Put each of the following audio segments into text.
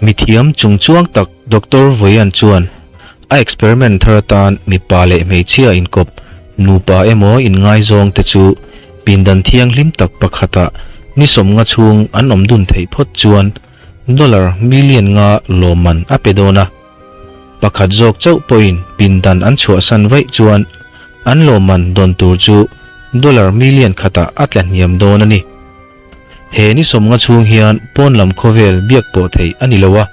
Mithiam chungchuang tak Doctor Vawian chuan a experiment thar atan mipa leh hmeichhia inkawp nupa emaw inngaizawng te chu pindan thianghlim tak pakhatah ni sawmnga chhung an awm dun theih phawt chuan dollar million nga lawmman a pe dawn a. Pakhat zawk chauh pawhin pindan an chhuahsan vaih chuan an lawmman dawn tur chu dollar million khatah a tla hniam dawn a ni. He ni sawmnga chhung hian pawn lam khawvel biak pawh theih a ni lo a,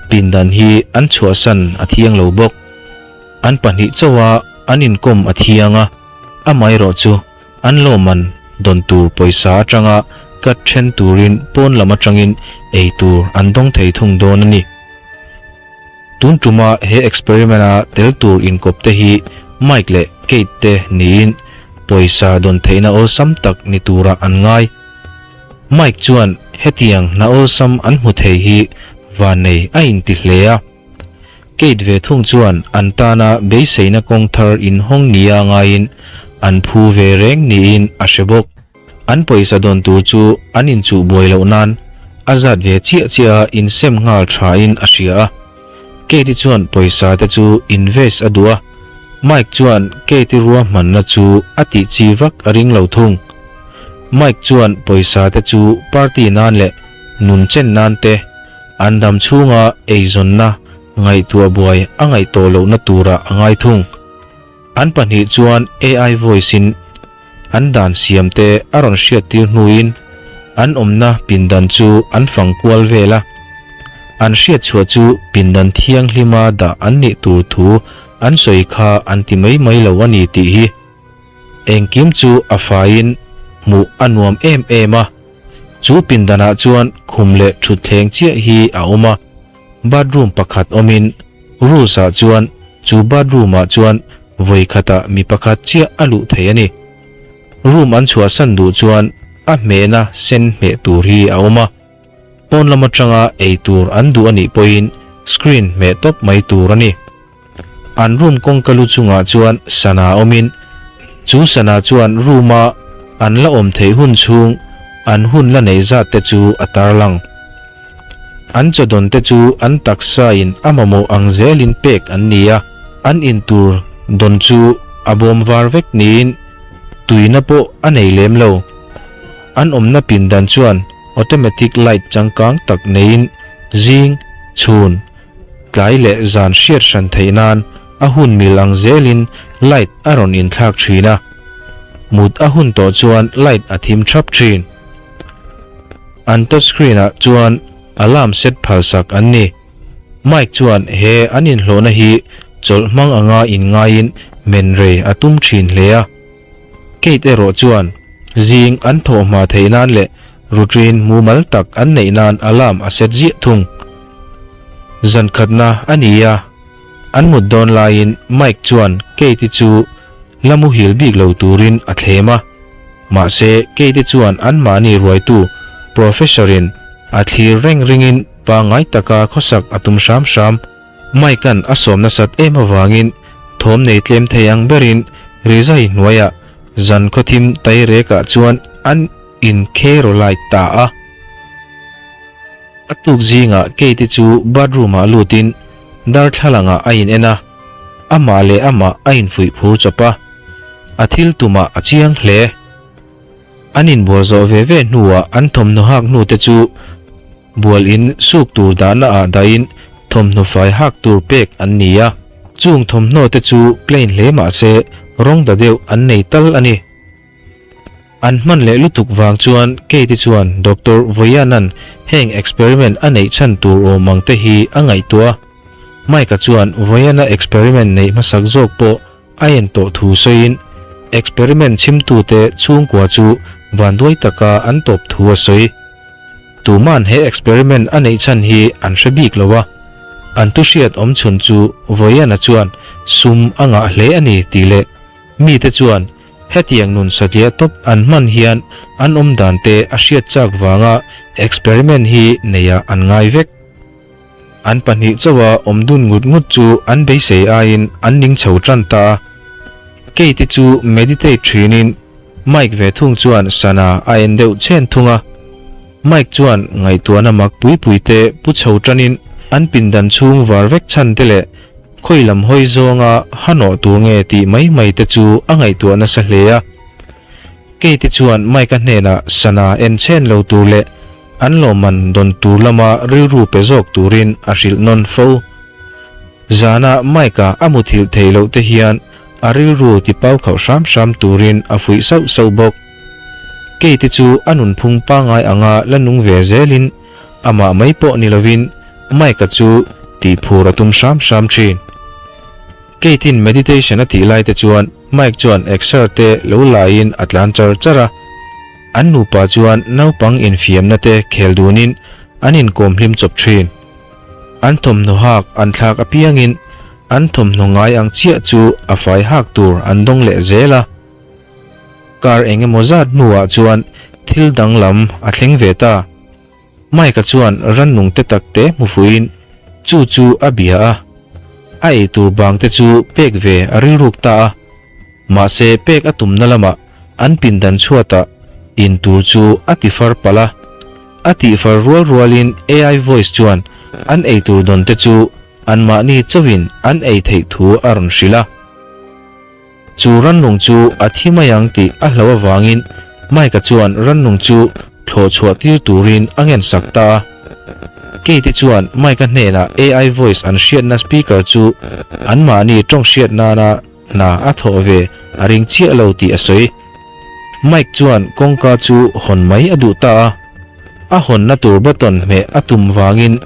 pindan hi an chhuahsan a thiang lo bawk. An pahnih chauha an inkawm a thiang a, amaherawh chu an lawmman dawn tur pawisa atanga cut then turin pawn lam atangin ei tur an dawng thei thung dawn a ni. Tun tuma he experiment-a tel tur inkawp te hi Mike leh Kate te niin pawisa dawn theihna awlsam tak ni turah an ngai. Mike chuan hetiang hna awlsam an hmu thei hi vannei a inti hle a. Kate ve thung chuan an tana beiseina kawng thar inhawng nia ngaiin an phu ve reng niin a hre bawk. An pawisa dawn tur chu an inchuh buai loh nan a zat ve chiah chiah a insem nghal thain a hria a. Kate-i chuan pawisa te chu invest a duh a, Mike chuan Kate-i ruahmanna chu a tih chi vak a ring lo thung. Mike chuan pawisa te chu party nan leh nun chen nan te an dam chhunga eizawnna ngaihtuah buai a ngaih tawh lohna turah a ngai thung. An pahnih chuan AI voice in an dan siam te a rawn hriat tir hnuin an awmna pindan chu an fang kual vel a. An hriat chhuah chu pindan thianghlima dah an nih tur thu an sawi kha an ti mai mai lo a ni tih hi. Engkim chu a faiin hmuh a nuam em em a. Chu pindanah chuan khum leh thutthleng chiah hi a awm a. Bathroom pakhat awmin rules ah chuan chu bathroom ah chuan vawi khatah mi pakhat chiah a luh thei a ni. Room an chhuahsan duh chuan a hmehna sen hmeh tur hi a awm a, pawn lam atanga ei tur an duh a nih pawhin screen hmeh tawp mai tur a ni. An room kawngka lu chungah chuan sana awmin chu sana chuan room a an la awm theih hun chhung an hun la neih zat te chu a tarlang. An chawdawn te chu an taksa in a mamawh ang zelin pek an ni a, an in tur dawn chu a bawm var vek niin tuina pawh a nei lem lo. An awmna pindan chuan automatic light changkang tak neiin zing, chhun, tlai leh zan hriat hran theih nan a hun mil ang zelin light a rawn inthlak thin a, mut a hun tawh chuan light a thim thap thin. An touch screen ah chuan alarm set phalsak an ni. Mike chuan he an inhlawhna hi chawlh hmang anga inngaiin men rei a tum thin hle a. Kate erawh chuan zing an thawh hma theih nan leh routine mumal tak an neih nan alarm a set ziah thung. Zan khatna a ni a, an mut dawn laiin Mike chuan Kate-i chu la muhil bik lo turin a thlem a. Mahse, Kate-i chuan anmahni ruaitu Professor-in a thlir reng ringin pangngai taka khawsak a tum hram hram. Mike-a'n a sawm nasat em avangin thawm nei tlem thei ang berin rizai hnuaiah zan khawthim tairekah chuan an inkheirawlai ta a. A tuk zingah Kate-i chu bathroom-ah lutin darthlalangah a in en a, amah leh amah a infuih phur chawp a. A thil tumah a chiang hle. An inbual zawh ve ve hnuah an thawmhnaw hak hnute chu bual in suk tur dahna ah dahin thawmhnaw fai hak tur pek an ni a. Chung thawmhnaw te chu plain hle mah se rawng da deuh an nei tal a ni. An hman leh lutuk vang chuan Kate-i chuan Doctor Voianan heng experiment a neih chhan tur awm ang te hi a ngaihtuah a. Mike-a chuan Voiana experiment neih hmasak zawk pawh A en tawh thu sawiin experiment chhimtute chhungkua chu vanduai taka an tawp thu a sawi. Tuman he experiment a neih chhan hi an hre bik lo a, an thu hriat awm chhun chu Voiana chuan sum a ngah hle a ni tih leh mite chuan hetiang nun satliah tawp an hman hian an awm dan te a hriat chak vanga experiment hi neiah an ngai vek. An pahnih chauha awm dun ngut ngut chu an beisei aiin an ning chho tan ta a. Kate-i chu meditate thinin Mike ve thung chuan sana a en deuh chhen thung a. Mike chuan ngaihtuahna mak pui pui te pu chho tanin an pindan chhung var vek chhan te leh khawi lam hawi zawnga ha nawh tur nge tih mai mai te chu a ngaihtuah nasa hle a. Kate chuan Mike-a hnenah sana en chhen lo tur leh an lawmman dawn tur lama rilru pe zawk turin a hrilh nawn fo. Zana Mike-a a muthilh theih loh te hian a rilru ti pau khauh hram hram turin a fuih sauh sauh bawk. Kate chu a nunphung pangngai anga la nung ve zelin amah mai pawh ni lovin Mike-a chu tihphur a tum hram hram thin. Kate-in meditation a tih lai te chuan Mike chuan exer te lo laiin a tlan char char a. An nupa chuan naupang infiamna te khel dunin an inkawm hlim chawp thin. An thawmhnaw hak an thlak apiangin an thawmhnaw ngai ang chiah chu a fai hak tur an dawng leh zel a. Kar eng emaw zat hnuah chuan thil danglam a thleng ve ta. Mike-a chuan rannung te tak te hmu fuiin chu chu a bia a, a eitur bang te chu pek ve a rilruk ta a. Mahse pek a tumna lamah an pindan chhuatah in tur chu a ti far palh a. A tih far rual rualin AI voice chuan an eitur dawn te chu anmahni chauhin an ei theih thu a rawn hrilh a. Chu rannung chu a thi mai ang tih a hlauh avangin Mike-a chuan rannung chu thlawh chhuah tir turin a ngensak ta a. Kate-i chuan Mike-a hnenah AI voice an hriatna speaker chu anmahni tawng hriat nana hna a thawh ve a ring chiah lo tih a sawi. Mike chuan kawngka chu hawn mai a duh ta a. A hawnna tur button hmeh a tum vangin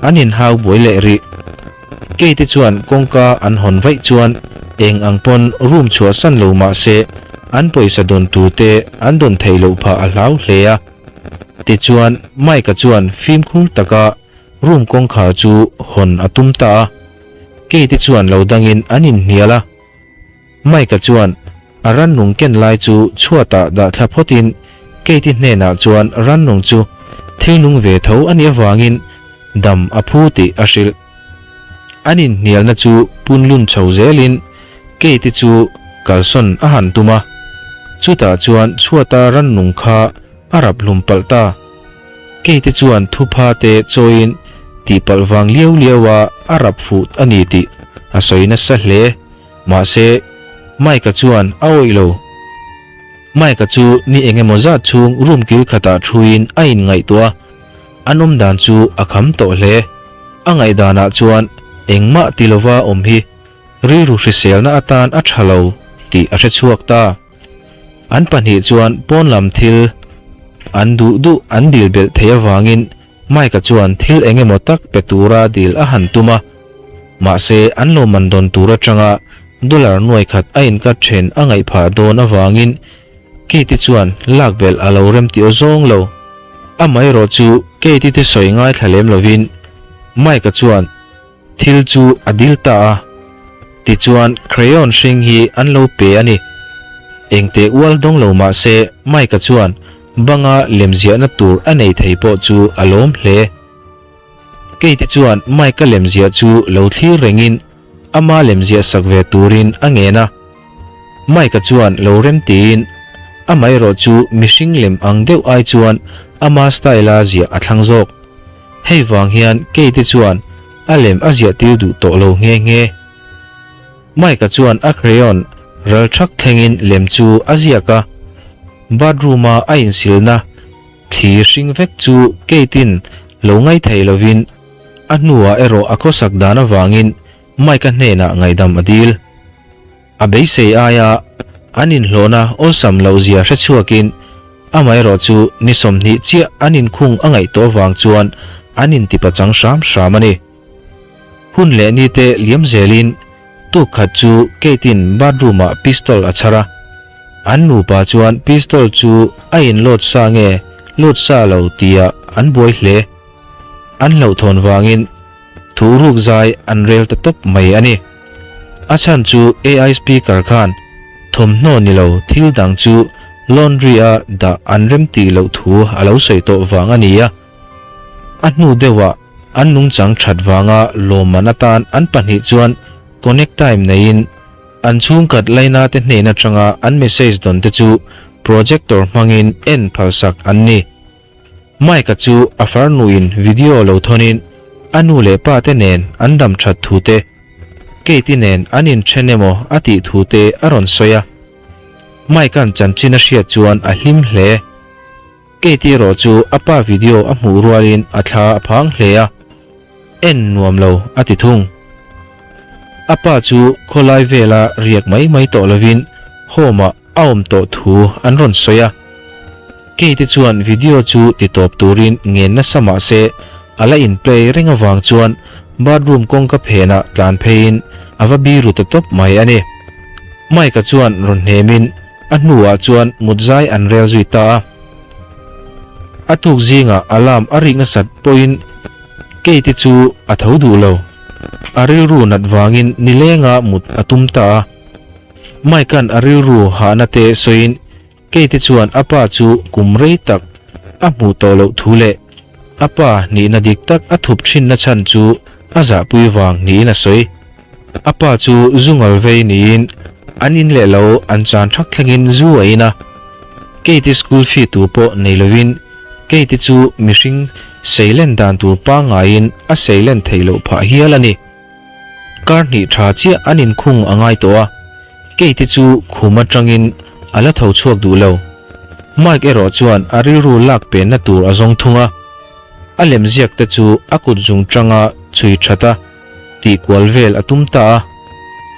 an inhau buai leh rih. Kate chuan kawngka an hawn vaih chuan eng ang pawn room chhuahsan lo mah se an pawisa dawn tur te an dawn theih loh phah a hlau hle a. Tichuan Mike-a chuan fimkhur taka room kawngkhar chu hawn a tum ta a. Kate chuan lo dangin an inhnial a. Mike-a chuan a rannung ken lai chu chhuatah dah thla phawtin Kate-i hnenah chuan rannung chu thil nung ve tho a nih avangin dam a phu tih a hrilh. An inhnialna chu punlun chho zelin Kate-i chu kalsawn a han tum a, chutah chuan chhuata rannung kha a rap hlum palh ta. Kate chuan thupha te chawiin tihpalh vang liau liaua a rap fuh a ni tih a sawi nasa hle. Mahse, Mike-a chuan a awih lo. Mike-a chu ni eng emaw zat chhung room kil khatah thuin a inngaihtuah a, an awm dan chu a kham tawh hle. A ngaihdanah chuan engmah ti lova awm hi rilru hriselna atan a tha lo tih a hrechhuak ta. An pahnih chuan pawnlam thil an duh duh an dil belh theih avangin Mike-a chuan thil eng emaw tak pe tura dil a han tum a, mahse an lawmman dawn tur atanga dollar nuai khat a inkat then a ngaih phah dawn avangin Kate-i chuan lak belh a lo rem tih aw zawng lo. Amaherawh chu Kate-i thusawi ngaithla lem lovin Mike-a chuan thil chu a dil ta a, tichuan crayon hring hi an lo pe a ni. Engteh ual dawng lo mah se Mike-a chuan banga lemziahna tur a nei thei pawh chu a lawm hle. Kate chuan Mike-a lemziah chu lo thlir rengin ama lemziah sak ve turin a ngen a. Mike-a chuan lo rem tiin amaherawh chu mihring lem ang deuh ai chuan ama style-a ziah a thlang zawk. Hei vang hian Kate chuan a lem a ziah tir duh tawh lo nghe nghe. Mike-a chuan a crayon ral thak thlengin lem chu a ziak a, bathroom-a a insilna thli hring vek chu Kate-in lo ngaithei lovin a hnuah erawh a khawsak dan avangin Mike-a hnenah ngaihdam a dil. A beisei aia an inhlawhna awlsam loh zia hre chhuakin amaherawh chu ni 20 chiah an inkhung a ngaih tawh avang chuan an intipachang hram hram a ni. Hun leh ni te liam zelin tuk khat chu Kate-in bathroom-ah pistol a chhar a. An nupa chuan pistol chu a inload sa nge load sa lo tia an buai hle. An hlauhthawn vangin Thu ruk zai an rel ta tawp mai a ni. A chhan chu AI speaker khan thawmhnaw ni lo thil dang chu laundry a dah an rem tih loh thu a lo sawi tawh vang a ni a. A hnu deuhah an nungchang that vanga lawmman atan an pahnih chuan connect time neiin an chhungkhat laina te hnen atanga an message dawn te chu projector hmangin en phalsak an ni. Mike-a chu a farnuin video lo thawnin a nu leh pa te nen an dam that thu te, Kate-i nen an inthen emaw a tih thu te a rawn sawi a. Mike-a'n chanchin a hriat chuan a hlim hle. Kate-i erawh chu a pa video a hmuh rualin a thla a phang hle a, en nuam lo a ti thung. A pa chu khawlai vela riak mai mai tawh lovin home-ah a awm tawh thu an rawn sawi a. Kate-i chuan video chu ti tawp turin ngen nasa mah se a la in play reng avang chuan bathroom kawngka phenah tlan pheiin a va biru ta tawp mai a ni. Mike-a chuan rawn hnemin a hnuah chuan mutzai an rel zui ta a. A tuk zingah alarm a rik nasat pawhin Kate-i chu a tho duh lo. A rilru nat vangin nilenga mut a tum ta a. Mike-a'n a rilru hahna te sawiin Kate chuan a pa chu kum rei tak a hmuh tawh loh thu leh a pa nihna dik tak a thup thinna chhan chu a zahpui vang niin a sawi. A pa chu zu ngal vei niin an in leh lo an chan thak thlengin zu a in a. Kate school fee tur pawh nei lovin Kate chu mihring seilen dan tur pangngaiin a seilen theih loh phah hial a ni. Kar hnih tha chiah an inkhung a ngai tawh a, Kate chu khum atangin a la tho chhuak duh lo. Mike erawh chuan a rilru lak penna tur a zawng thung a, a lemziak te chu a kut zung tanga chhui that a, tih kual vel a tum ta a.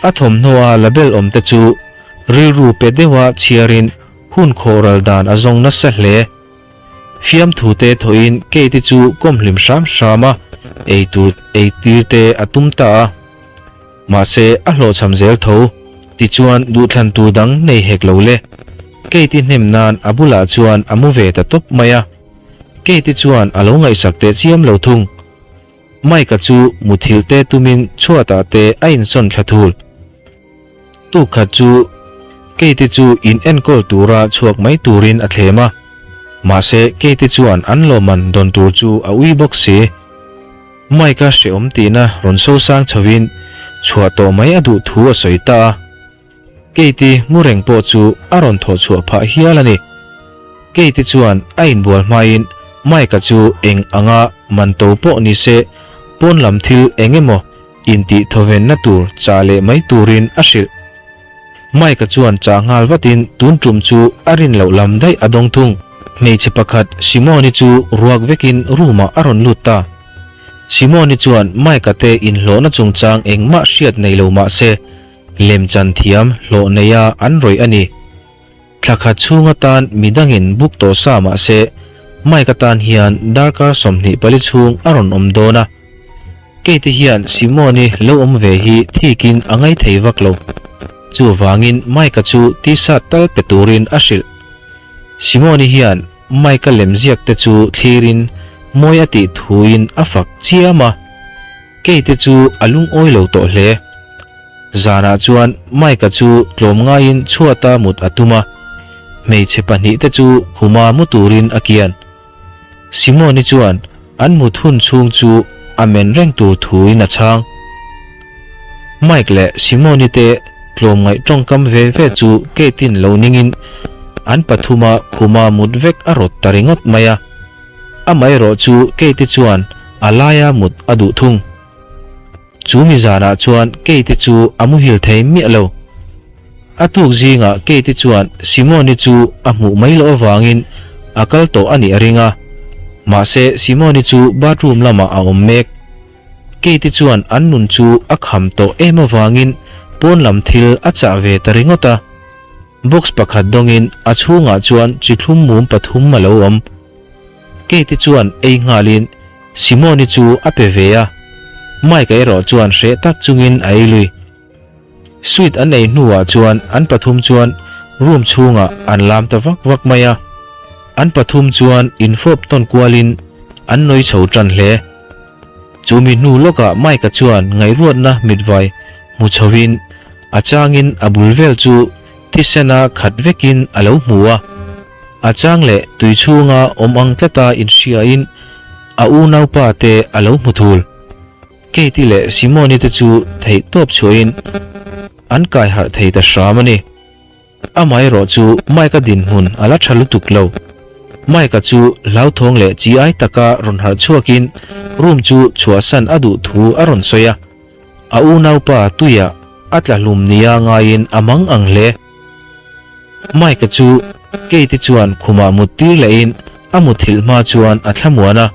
A thawmhnaw a label awm te chu rilru pe deuha chhiarin hun khawhral dan a zawng nasa hle. Fiamthu te thawhin Kate chu kawm hlim hram hram a, ei tur ei tir te a tum ta a. Mahse a hlawhchham zel tho. Tichuan duhthlan tur dang nei hek lo le. Kate hnem nan a bulah chuan a mu ve ta tawp mai a. Kate chuan a lo ngaihsak teh chiam lo thung. Mike-a chu muthilh te tumin chhuatah te a insawn thla thul. Tuk khat chu Kate chu in enkawl tura chhuak mai turin a thlem a, mahse Kate chuan an lawmman dawn tur chu a ui bawk si. Mike-a hrehawm tihna rawn sosang chhovin chhuah tawh mai a duh thu a sawi ta a. Kate mu reng pawh chu a rawn thawh chhuah phah hial a ni. Kate chuan a inbual hmain Mike-a chu eng anga man to pawh ni se pawn lam thil eng emaw Intih thawvenna tur chah leh mai turin a hrilh. Mike-a chuan chah nghal vatin tun tum chu a rin loh lam daih a dawng thung. Hmeichhe pakhat Simone-i chu ruak vekin room-ah a rawn lut ta. Simone-i chuan Mike-a te inhlawhna chungchang engmah hriat nei lo mah se, lemchan thiam hlawh neia an rawih a ni. Thla khat chhung atan midangin book tawh sa mah se, Mike atan hian darkar 24 chhung a rawn awm dawn a. Kate hian Simone-i lo awm ve hi thikin a ngai thei vak lo. Chuvangin Mike-a chu t-shirt tal pe turin a hrilh. Simone-i hian Mike-a lemziak te chu thlirin mawi a tih thuin a fak chiam a. Kate chu a lungawi lo tawh hle. Zanah chuan Mike-a chu tlawmngaiin chhuata mut a tum a, hmeichhe pahnihte chu khuma mu turin a kian. Simone-i chuan an mut hun chhung chu a men reng tur thuin a chhang. Mike leh Simone-i te tlawmngaih tawngkam ve ve chu Kate-in lo ningin an pathuma khuma mut vek a rawt ta ringawt mai a. Amaherawh chu Kate-i chuan a laia mut a duh thung. Chu mi zanah chuan Kate chu a muhil thei miah lo. A tuk zingah Kate chuan Simone chu a hmuh mai loh avangin a kal tawh a nih a ring a. Mahse Simone chu bathroom lamah a awm mek. Kate chuan an nun chu a kham tawh em avangin pawn lam thil a chah ve ta ringawt a. Box pakhat dawngin a chhungah chuan chithlum mum pathum a lo awm. Kate chuan ei nghalin Simone chu a pe ve a, Mike-a erawh chuan hreh tak chungin a ei lui. Sweet an ei hnuah chuan an pathum chuan room chhungah an lam ta vak vak mai a. An pathum chuan infawp tawn kualin an nawi chho tan hle. Chu mi hnu lawkah Mike-a chuan ngaihruatna mitvai hmu chhovin a changin a bul vel chu thisena khat vekin a lo hmu a. A chang leh tui chhunga awm ang tlata inhriain a unaupa te a lo hmu thul. Kate-i leh Simone-i te chu theih tawp chhuahin an kai harh thei ta hram a ni. Amaherawh chu Mike-a dinhmun a la tha lutuk lo. Mike-a chu hlauthawng leh chi ai taka rawn harh chhuakin room chu chhuahsan a duh thu a rawn sawi a. A unaupa tuiah a tla hlum nia ngaiin a mang ang hle. Mike-a chu Kate-i chuan khumah mut tir lehin a muthilh hma chuan a thlamuan a.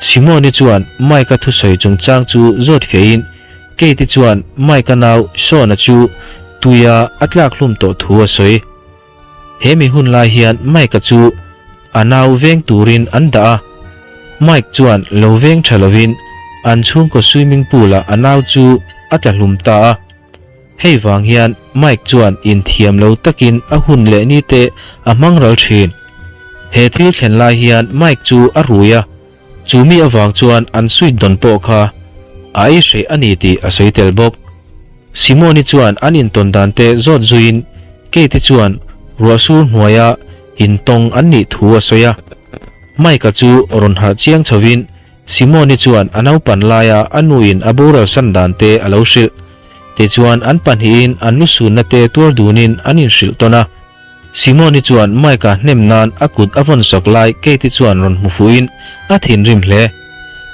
Simone-i chuan Mike-a thusawi chungchang chu zawt fiahin Kate-i chuan Mike-a nau Sean-a chu tuia a tlak hlum tawh thu a sawi. He mi hun lai hian Mike-a chu a nau veng turin an dah a. Mike chuan lo veng tha lovin an chhungkaw swimming pool-ah a nau chu a tla hlum ta a. Hei vang hian Mike chuan inthiam lo takin a hun leh ni te a hmang ral thin. He thil thlen lai hian Mike chu a rui a, chu mi avang chuan an sweet dawn pawh kha a ei hreh a ni tih a sawi tel bawk. Simone-i chuan an intawn dan te zawt zuiin Kate-i chuan ruahsur hnuaia intawng an nih thu a sawi a. Mike-a chu rawn harh chiang chhovin Simone-i chuan a naupan laia a nuin a boral san dan te a lo hrilh. Tichuan an pahnihin an lusunna te tuar dunin an inhrilh tawn a. Simone-i chuan Mike-a hnem nan a kut a vawn sak lai Kate-i chuan rawn hmu fuhin a thinrim hle.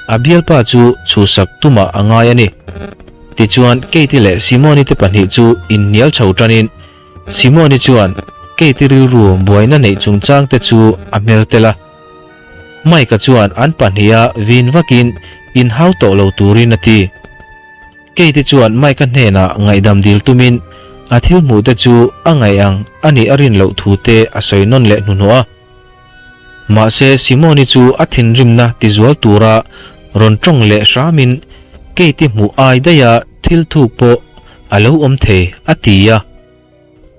A bialpa chu chhuhsak tumah a ngai a ni. Tichuan Kate-i leh Simone-i te pahnih chu inhnial chho tanin Simone-i chuan Kate-i rilru buaina neih chungchang te chu a hmer tel a. Mike-a chuan an pahniha vin vakin inhau tawh lo turin a ti. Kate-i chuan Mike-a hnenah ngaihdam dil tumin a thil hmuh te chu a ngaih ang a nih a rin loh thu te a sawi nawn leh hnuhnawh a. Mahse Simone-i chu a thinrimna tizual tura rawn tawng leh hramin Kate-i hmuh ai daiha thil thuk pawh a lo awm thei a ti a.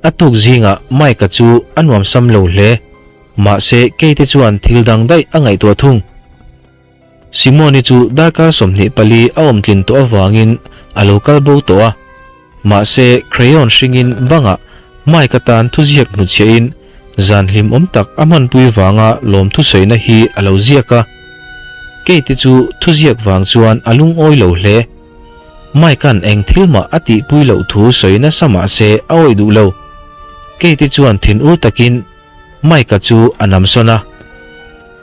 A tuk zingah Mike-a chu a nuamsam lo hle. Mahse Kate-i chuan thil dang daih a ngaihtuah thung. Simone-i chu darkar 24 a awm tlin tawh avangin a lo kal bo tawh a. Mahse, crayon hringin bangah Mike-a tan thuziak hnutchhiahin zan hlimawm tak a hmanpui vanga lawm thusawiina hi a lo ziak a. Kate-i chu thuziak vang chuan a lungawi lo hle. Mike-a'n eng thil mah a tihpui loh thu sawi nasa mah se a awih duh lo. Kate-i chuan thinur takin Mike-a chu a nam sawn a.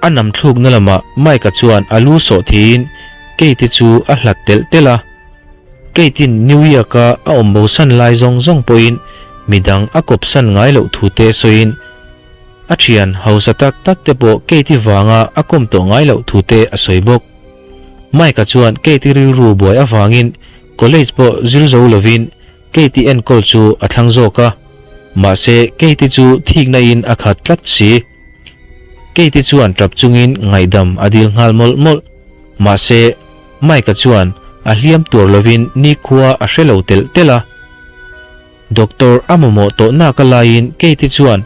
A nam thlukna lamah Mike-a chuan a lu sawh thiin Kate-i chu a hlat telh telh a. Kate-in New York-a a awm bosan lai zawng zawng pawhin midang a kawpsan ngai loh thu te sawiin a thian hausa tak tak te pawh Kate-i vanga a kawm tawh ngai loh thu te a sawi bawk. Mike-a chuan Kate-i rilru buai avangin college pawh zir zo lovin Kate-i enkawl chu a thlang zawk a, mahse Kate-i chu thikna in a khat tlat si. Kate-i chuan tap chungin ngaihdam a dil nghal mawlh mawlh. Mahse Mike-a chuan a hliam tur lovin nikhua a hre lo telh telh a. Doctor a mamawh tawh nak a laiin Kate-i chuan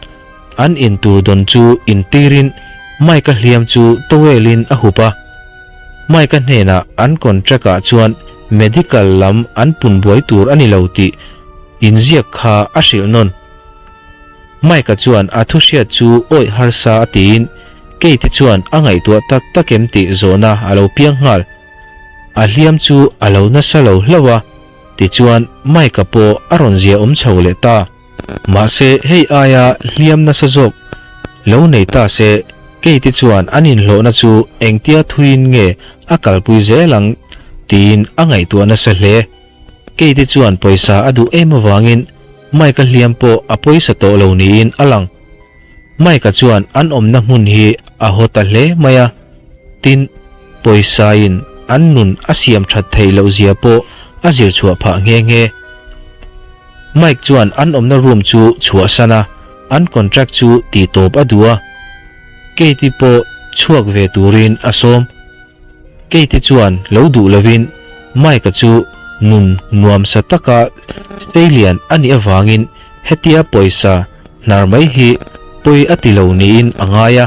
an intur dawn chu intirin Mike-a hliam chu towel-in a hup a. Mike-a hnenah an contract-ah chuan medical lam an pun buai tur a ni lo tih inziak kha a hrilh nawn. Mike-a chuan a thu hriat chu awih harsa a tiin Kate-i chuan a ngaihtuah tak tak em tih zawhna a lo piang nghal. A hliam chu a lo nasa lo hlauh a, tichuan Mike-a pawh a rawn zia awm chho leh ta. Mahse hei aia hliam nasa zawk lo nei ta se Kate-i chuan an inhlawhna chu engtia thuiin nge a kalpui zel ang tiin a ngaihtuah nasa hle. Kate-i chuan pawisa a duh em avangin Mike-a hliam pawh a pawisa tawh lo niin a lang. Mike-a chuan an awmna hmun hi a haw ta hle mai a, tin, pawisa-in an nun a siam that theih loh zia pawh a zir chhuah phah nghe nghe. Mike chuan an awmna room chu chhuahsan a, an contract chu tih tawp a duh a, Kate-i pawh chhuak ve turin a sawm. Kate chuan lo duh lovin Mike-a chu nun nuamsa taka Stalian a nih avangin hetia pawisa hnar mai hi pawi a ti lo niin a ngai a.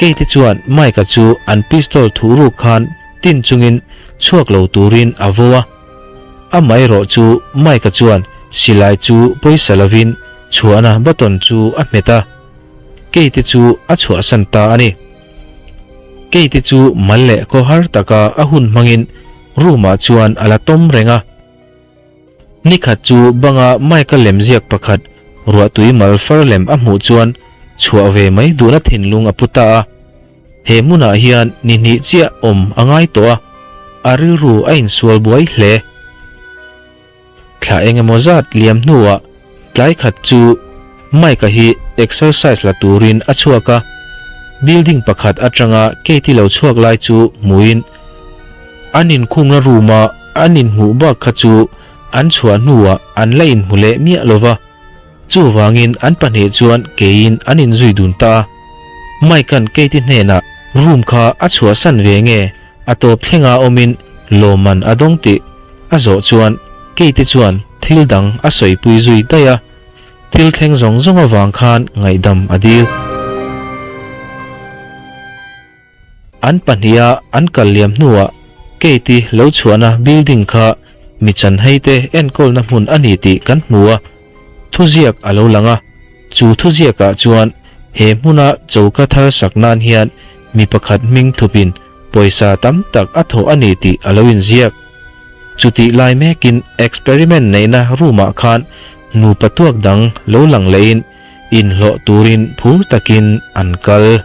Kate chuan Mike-a chu an pistol thuhruk khan tin chungin chhuak lo turin a vo a. Amaherawh chu Mike-a chuan silai chu pawisa lovin chhuahna button chu a hmet a, Kate chu a chhuahsan ta a ni. Kate chu mal leh khaw har taka a hun hmangin room ah chuan a la tawm reng a. Nikhat chu banga Mike-a lem ziak pakhat ruahtui mal far lem a hmuh chuan chhuah ve mai duhna thinlung a pu ta a. He hmunah hian ni hnih chiah awm a ngai tawh a, a rilru a insual buai hle. Thla eng emaw zat liam hnuah tlai khat chu Mike-a hi exercise la turin a chhuak a, building pakhat atanga Katie lo chhuak lai chu hmuin an inkhungna room-a an inhmuh bak kha chu an chhuah hnuah an la inhmu leh miah lo va. Chuvangin an pahnih chuan keiin an inzui dun ta a. Mike-a'n Katie hnenah room kha a chhuahsan ve nge a tawp thlenga awmin lawmman a dawng tih a zawh chuan Katie chuan thil dang a sawipui zui daih a, thil thleng zawng zawng avang khan ngaihdam a dil. An pahniha an kal liam hnuah Katie lo chhuahna building kha mi chanhaite enkawlna hmun a ni tih kan hmu a, thuziak a lo lang a, chu thuziakah chuan he hmuna choka thar sak nan hian mi pakhat hming thupin pawisa tam tak a thawh a ni tih a lo inziak. Chutih lai mekin experiment neihna room-ah khan nupa tuak dang lo lang lehin inhlawh turin phur takin an kal.